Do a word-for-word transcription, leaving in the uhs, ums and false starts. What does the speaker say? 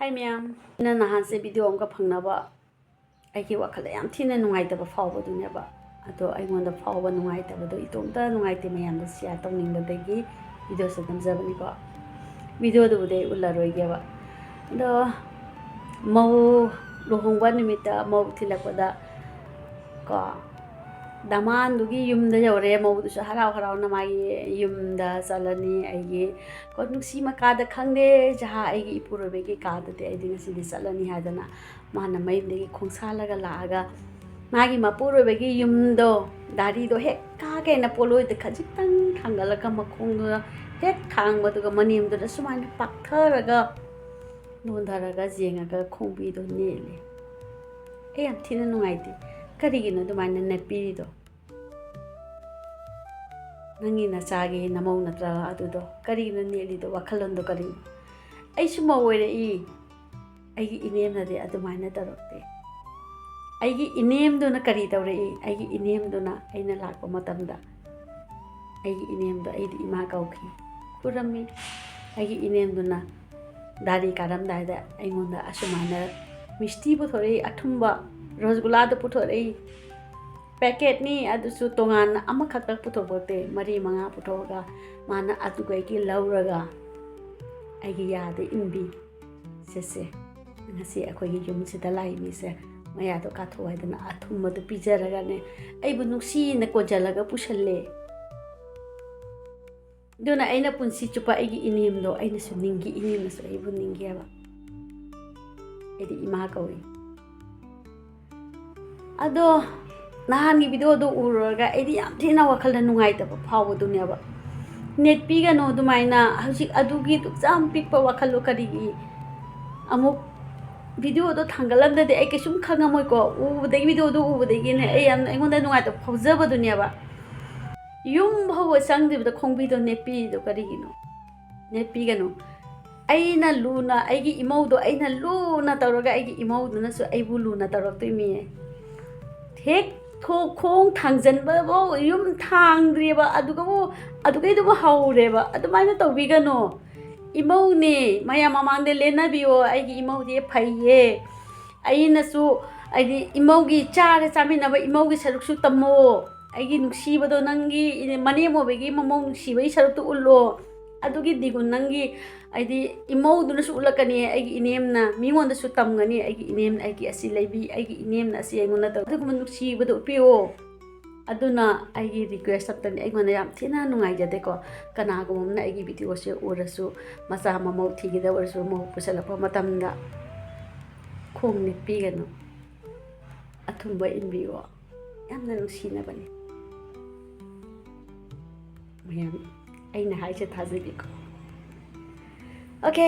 ꯍꯥꯏ ꯃꯌꯥꯝ, ꯑꯩꯅ ꯅꯍꯥꯟꯁꯦ ꯚꯤꯗꯤꯑꯣ ꯑꯃꯒ ꯐꯪꯅꯕ ꯑꯩꯒꯤ ꯋꯥꯈꯜꯗ ꯌꯥꯝ ꯊꯤꯅ ꯅꯨꯡꯉꯥꯏꯇꯕ ꯐꯥꯎꯕꯗꯨꯅꯦꯕ꯫ ꯑꯗꯣ ꯑꯩꯉꯣꯟꯗ ꯐꯥꯎꯕ ꯅꯨꯡꯉꯥꯏꯇꯕꯗꯣ ꯏꯇꯣꯝꯇ ꯅꯨꯡꯉꯥꯏꯇꯦ ꯃꯌꯥꯝꯗ ꯁꯤꯌꯥꯔ ꯇꯧꯅꯤꯡꯕꯗꯒꯤ ꯚꯤꯗꯤꯑꯣꯁꯦ ꯅꯝꯖꯕꯅꯤꯀꯣ꯫ ꯚꯤꯗꯤꯑꯣꯗꯨꯕꯨꯗꯤ ꯑꯩ ꯎꯠꯂꯔꯣꯏꯒꯦꯕ꯫ ꯑꯗꯣ ꯃꯧ ꯂꯨꯍꯣꯡꯕ ꯅꯨꯃꯤꯠꯇ ꯃꯧ ꯊꯤꯜꯂꯛꯄꯗ ꯀꯣ, ꯗꯃꯥꯟꯗꯨꯒꯤ ꯌꯨꯝꯗ ꯌꯧꯔꯦ꯫ ꯃꯧꯗꯨꯁꯨ ꯍꯔꯥꯎ ꯍꯔꯥꯎꯅ ꯃꯥꯒꯤ ꯌꯨꯝꯗ ꯆꯠꯂꯅꯤ꯫ ꯑꯩꯒꯤ ꯀꯣ, ꯅꯨꯡꯁꯤ ꯃꯀꯥꯗ ꯈꯪꯗꯦ, ꯖꯍꯥ ꯑꯩꯒꯤ ꯏꯄꯨꯔꯣꯏꯕꯒꯤ ꯀꯥꯗꯗꯤ ꯑꯩꯗꯤ ꯉꯁꯤꯗꯤ ꯆꯠꯂꯅꯤ ꯍꯥꯏꯗꯅ ꯃꯥꯅ ꯃꯌꯨꯝꯗꯒꯤ ꯈꯣꯡꯁꯥꯜꯂꯒ ꯂꯥꯛꯑꯒ ꯃꯥꯒꯤ ꯃꯄꯨꯔꯣꯏꯕꯒꯤ ꯌꯨꯝꯗꯣ ꯗꯥꯔꯤꯗꯣ ꯍꯦꯛ ꯀꯥꯒꯦꯅ ꯄꯣꯠꯂꯣꯏꯗ ꯈꯖꯤꯛꯇꯪ ꯊꯥꯡꯒꯠꯂꯒ ꯃꯈꯣꯡꯗꯨꯗ ꯍꯦꯛ ꯊꯥꯡꯕꯗꯨꯒ ꯃꯅꯦꯝꯗꯨꯗ ꯁꯨꯃꯥꯏꯅ ꯄꯥꯛꯊꯔꯒ ꯅꯣꯟꯊꯔꯒ ꯌꯦꯡꯉꯒ ꯈꯣꯡꯕꯤꯗꯣ ꯅꯦꯠꯂꯦ꯫ ꯑꯩ ꯌꯥꯝ ꯊꯤꯅ ꯅꯨꯡꯉꯥꯏꯇꯦ꯫ ꯀꯔꯤꯒꯤꯅꯣ ꯑꯗꯨꯃꯥꯏꯅ ꯅꯦꯠꯄꯤꯔꯤꯗꯣ? ꯅꯪꯒꯤ ꯅꯆꯥꯒꯤ ꯅꯃꯧ ꯅꯠꯇ꯭ꯔꯥ ꯑꯗꯨꯗꯣ? ꯀꯔꯤꯒꯤꯅꯣ ꯅꯦꯠꯂꯤꯗꯣ? ꯋꯥꯈꯜꯂꯣꯟꯗꯣ ꯀꯔꯤꯅꯣ? ꯑꯩꯁꯨ ꯃꯧ ꯑꯣꯏꯔꯛꯏ꯫ ꯑꯩꯒꯤ ꯏꯅꯦꯝꯅꯗꯤ ꯑꯗꯨꯃꯥꯏꯅ ꯇꯧꯔꯛꯇꯦ꯫ ꯑꯩꯒꯤ ꯏꯅꯦꯝꯗꯨꯅ ꯀꯔꯤ ꯇꯧꯔꯛꯏ? ꯑꯩꯒꯤ ꯏꯅꯦꯝꯗꯨꯅ ꯑꯩꯅ ꯂꯥꯛꯄ ꯃꯇꯝꯗ ꯑꯩꯒꯤ ꯏꯅꯦꯝꯗꯣ ꯑꯩꯗꯤ ꯏꯃꯥ ꯀꯧꯈꯤ꯫ ꯈꯨꯔꯝꯃꯤ꯫ ꯑꯩꯒꯤ ꯏꯅꯦꯝꯗꯨꯅ ꯗꯥꯔꯤ ꯀꯥꯔꯝꯗꯥꯏꯗ ꯑꯩꯉꯣꯟꯗ ꯑꯁꯨꯃꯥꯏꯅ ꯃꯤꯁꯇꯤ ꯄꯨꯊꯣꯔꯛꯏ, ꯑꯊꯨꯝꯕ ꯔꯣꯁꯒꯨꯂꯥꯗꯨ ꯄꯨꯊꯣꯔꯛꯏ, ꯄꯦꯀꯦꯠꯅꯤ, ꯑꯗꯨꯁꯨ ꯇꯣꯉꯥꯟꯅ ꯑꯃꯈꯛꯇ ꯄꯨꯊꯣꯛꯄ ꯅꯠꯇꯦ, ꯃꯔꯤ ꯃꯉꯥ ꯄꯨꯊꯣꯛꯑꯒ ꯃꯥꯅ ꯑꯗꯨꯒꯩꯒꯤ ꯂꯧꯔꯒ ꯑꯩꯒꯤ ꯌꯥꯗ ꯏꯟꯕꯤ꯫ ꯁꯦꯁꯦ, ꯉꯁꯤ ꯑꯩꯈꯣꯏꯒꯤ ꯌꯨꯝꯁꯤꯗ ꯂꯥꯛꯏ ꯃꯤꯁꯦ ꯃꯌꯥꯗꯣ ꯀꯥꯊꯣꯛꯑꯣ ꯍꯥꯏꯗꯅ ꯑꯊꯨꯝꯕꯗꯨ ꯄꯤꯖꯔꯒꯅꯦ ꯑꯩꯕꯨ ꯅꯨꯡꯁꯤꯅ ꯀꯣꯟꯁꯤꯜꯂꯒ ꯄꯨꯁꯜꯂꯦ꯫ ꯑꯗꯨꯅ ꯑꯩꯅ ꯄꯨꯟꯁꯤ ꯆꯨꯞꯄ ꯑꯩꯒꯤ ꯏꯅꯦꯝꯗꯣ ꯑꯩꯅꯁꯨ ꯅꯤꯡꯈꯤ, ꯏꯅꯦꯝꯅꯁꯨ ꯑꯩꯕꯨ ꯅꯤꯡꯈꯤꯑꯕ꯫ ꯑꯩꯗꯤ ꯏꯃꯥ ꯀꯧꯏ꯫ ꯑꯗꯣ ꯅꯍꯥꯟꯒꯤ ꯚꯤꯗꯤꯑꯣꯗꯣ ꯎꯔꯨꯔꯒ ꯑꯩꯗꯤ ꯌꯥꯝ ꯊꯤꯅ ꯋꯥꯈꯜꯗ ꯅꯨꯡꯉꯥꯏꯇꯕ ꯐꯥꯎꯕꯗꯨꯅꯦꯕ꯫ ꯅꯦꯠꯄꯤꯒꯅꯣ ꯑꯗꯨꯃꯥꯏꯅ, ꯍꯧꯖꯤꯛ ꯑꯗꯨꯒꯤ ꯑꯗꯨꯛ ꯌꯥꯝ ꯄꯤꯛꯄ ꯋꯥꯈꯜꯗꯣ ꯀꯔꯤꯒꯤ ꯑꯃꯨꯛ ꯚꯤꯗꯤꯑꯣꯗꯣ ꯊꯥꯡꯒꯠꯂꯝꯗꯗꯤ ꯑꯩ ꯀꯩꯁꯨꯝ ꯈꯪꯉꯝꯃꯣꯏꯀꯣ꯫ ꯎꯕꯗꯒꯤ, ꯚꯤꯗꯤꯑꯣꯗꯣ ꯎꯕꯗꯒꯤꯅꯦ ꯑꯩ ꯌꯥꯝꯅ, ꯑꯩꯉꯣꯟꯗ ꯅꯨꯡꯉꯥꯏꯇꯕ ꯐꯥꯎꯖꯕꯗꯨꯅꯦꯕ꯫ ꯌꯨꯝ ꯐꯥꯎꯕ ꯆꯪꯗ꯭ꯔꯤꯕꯗ ꯈꯣꯡꯕꯤꯗꯣ ꯅꯦꯠꯄꯤꯔꯤꯗꯣ ꯀꯔꯤꯒꯤꯅꯣ? ꯅꯦꯠꯄꯤꯒꯅꯨ꯫ ꯑꯩꯅ ꯂꯨꯅ, ꯑꯩꯒꯤ ꯏꯃꯧꯗꯣ ꯑꯩꯅ ꯂꯨꯅ ꯇꯧꯔꯒ ꯑꯩꯒꯤ ꯏꯃꯧꯗꯨꯅꯁꯨ ꯑꯩꯕꯨ ꯂꯨꯅ ꯇꯧꯔꯛꯇꯣꯏꯅꯤ꯫ ꯍꯦꯛ ꯊꯣ-, ꯈꯣꯡ ꯊꯥꯡꯖꯟꯕꯐꯧ ꯌꯨꯝ ꯊꯥꯡꯗ꯭ꯔꯤꯕ ꯑꯗꯨꯒꯕꯨ, ꯑꯗꯨꯒꯩꯗꯨꯕꯨ ꯍꯧꯔꯦꯕ꯫ ꯑꯗꯨꯃꯥꯏꯅ ꯇꯧꯕꯤꯒꯅꯨ꯫ ꯏꯃꯧꯅꯦ, ꯃꯌꯥꯝ ꯃꯃꯥꯡꯗ ꯂꯦꯟꯅꯕꯤꯌꯣ, ꯑꯩꯒꯤ ꯏꯃꯧꯗꯤ ꯐꯩꯌꯦ꯫ ꯑꯩꯅꯁꯨ, ꯍꯥꯏꯗꯤ, ꯏꯃꯧꯒꯤ ꯆꯥꯒ ꯆꯥꯃꯤꯟꯅꯕ ꯏꯃꯧꯒꯤ ꯁꯔꯨꯛꯁꯨ ꯇꯝꯃꯣ꯫ ꯑꯩꯒꯤ ꯅꯨꯡꯁꯤꯕꯗꯣ ꯅꯪꯒꯤ ꯏꯅꯦ-, ꯃꯅꯦꯝ ꯑꯣꯏꯕꯒꯤ ꯃꯃꯧ ꯅꯨꯡꯁꯤꯕꯒꯤ ꯁꯔꯨꯛꯇꯨ ꯎꯠꯂꯣ꯫ ꯑꯗꯨꯒꯤꯗꯤꯒꯨ ꯅꯪꯒꯤ, ꯍꯥꯏꯗꯤ, ꯏꯃꯧꯗꯨꯅꯁꯨ ꯎꯠꯂꯛꯀꯅꯤ, ꯑꯩꯒꯤ ꯏꯅꯦꯝꯅ ꯃꯤꯉꯣꯟꯗꯁꯨ ꯇꯝꯒꯅꯤ, ꯑꯩꯒꯤ ꯏꯅꯦꯝꯅ ꯑꯩꯒꯤ ꯑꯁꯤ ꯂꯩꯕꯤ, ꯑꯩꯒꯤ ꯏꯅꯦꯝꯅ ꯑꯁꯤ ꯑꯩꯉꯣꯟꯗ ꯇꯧ-, ꯑꯗꯨꯒꯨꯝꯕ ꯅꯨꯡꯁꯤꯕꯗꯣ ꯎꯠꯄꯤꯌꯣ꯫ ꯑꯗꯨꯅ ꯑꯩꯒꯤ request ꯑꯝꯇꯅꯤ, ꯑꯩꯉꯣꯟꯗ ꯌꯥꯝ ꯊꯤꯅ ꯅꯨꯡꯉꯥꯏꯖꯗꯦꯀꯣ꯫ ꯀꯅꯥꯒꯨꯝꯕ ꯑꯃꯅ ꯑꯩꯒꯤ videoꯁꯦ ꯎꯔꯁꯨ, ꯃꯆꯥ ꯃꯃꯧ ꯊꯤꯒꯗꯕ ꯑꯣꯏꯔꯁꯨ, ꯃꯧ ꯄꯨꯁꯜꯂꯛꯄ ꯃꯇꯝꯗ ꯈꯣꯡ ꯅꯤꯛꯄꯤꯒꯅꯨ, ꯑꯊꯨꯝꯕ ꯏꯟꯕꯤꯌꯣ꯫ ꯌꯥꯝꯅ ꯅꯨꯡꯁꯤꯅꯕꯅꯤ꯫ ꯃꯌꯥꯝ, ꯑꯩꯅ ꯍꯥꯏꯁꯦ ꯊꯥꯖꯕꯤꯀꯣ꯫ Okay꯫